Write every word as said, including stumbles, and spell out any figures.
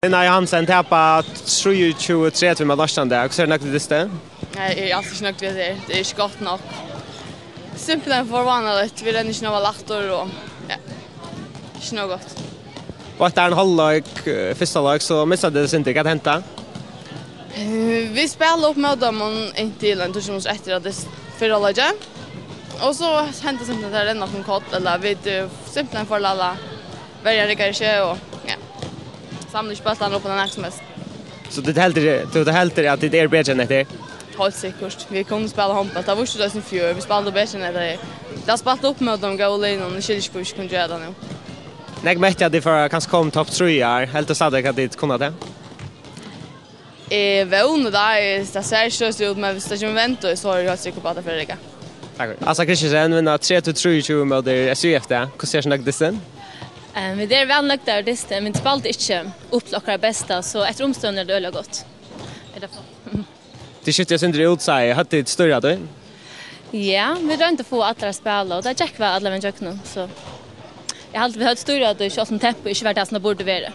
Lena Johansen tapa trýogtjúgu tretivu móti Íslandi. Hvussu er tú nøgd við dystin? Nei, eg eri als ikki nøgd við tað. Tað er ikki gott nokk. Simpelthen for vánaligt. Vit renna ikki nóg væl aftur og, ja, ikki nóg gott. Vart tað ein hálvleik, eh, fyrsta leik, so missa tit sindur. Hvat henda? Eh, vit spæla upp móti teimum inntil ein tíggju minuttir eftir at tað fyrra leikið. Og so henda simpelthen tað renna sum kott, ella vit, eh, simpelthen for lala. Verjan riggar ikki og, ja. Samla ikki bóltarnar upp á nakað sum helst. So tú heldur, tú heldur at tit eru betri enn hetta? Heilt sikkurt. Vit kunnu spæla hondbólt. Tað vísti tað seg í fjør. Vit spældu betri enn hetta. Vit hava spælt upp móti teimum góðu liðunum. Eg skilji ikki, hví vit ikki kunnu gera tað nú. Nógv metti at tit fara kanska koma í topp trý í ár. Heldur tú stadig at tit kunnu tað? Eg vóni tað. Eg, tað sær ikki so út, men viss tað kemur vend, so eri eg heilt sikkur uppá, at tað fer at rigga. Takk fyri. Ása Christensen vinnur tretivu trýogtjúgu móti S V F. Hvussu er tú nøgd við dystin? Ehm, vit eru væl nøgdar við dystin, men spældu ikki upp til okkara besta, so eftir umstøðunum er tað øgiliga gott. Er tað flott? Tit skifta eitt sindur út, segði, høvdu tit stýrað tí? Ja, vit royndu at fáa allar at spæla, og tað gekk væl allan vegin gjøgnum, so eg haldi, vit høvdu stýrað tí, sjálvt um tempóið ikki var tað, sum tað burdi verið.